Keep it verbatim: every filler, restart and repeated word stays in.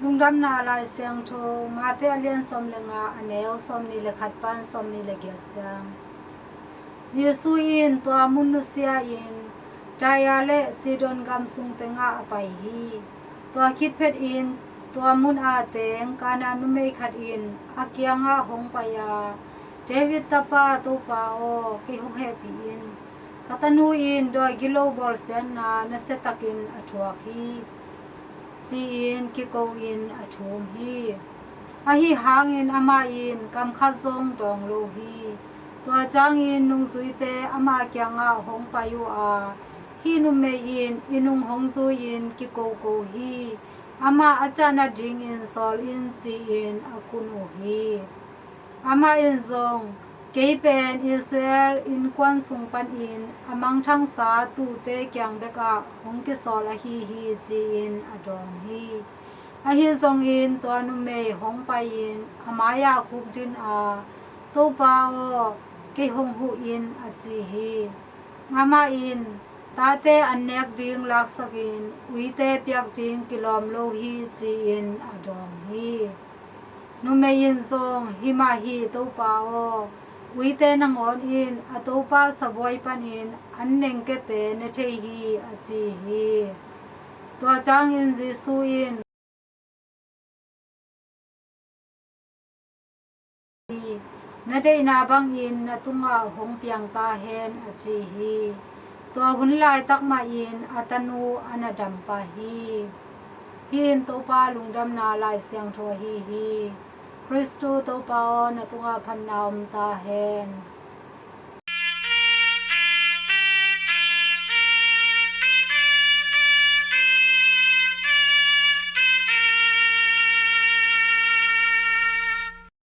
Lungdamna Lai Siangtho, Mate a lian sawm le nga, a neu sawmnih le khat pan sawmnih le giat ciang. Jesu in tua mun nusia in Tyre le Sidon gam sung tengah a pai hi. Tua khit phetin tua mun a teng Kanaan numei khat in a kiangah hong pai a, David tapa Topa aw, kei hong hehpih in. Ka tanu in dawi gilo bawlsiatna nasiatakin a thuak hi, ci-in kiko in a thum hi. Ahi hangin amah in kam khat zong dawng lo hi. Tua ciangin nungzuite ama kiangah hong pai uh a, hih numei in i nung hong zui-in kikoko hi. Amah a ciah nadingin sawl in, ci-in a kun uh hi. Amah in zong, kei pen Israel innkuan sung panin a mangthangsa tuute kiang bekah hong kisawl ahi hi, ci-in a dawng hi. Ahi zongin tua numei hong pai-in a mai-ah khukdin a, Topa aw, kei hong huh in, a ci hi. Amah in, tate an nek ding laksakin uite piak ding kilawm lo hi, ci-in a dawng hi. Numei in zong, hi mah hi Topa aw, uite nangawn in a topa sabuai panin an nengkete ne thei hi, a ci hi. Tua ciangin Jesu in, na deihna bangin na tungah hong piang ta hen, a ci hi. Tua hun laitak mahin a tanu a na dam pah hi. Hih in Topa Lungdamna Lai Siangtho ahi hi. Khristu Topa aw, na tungah phatna om ta hen.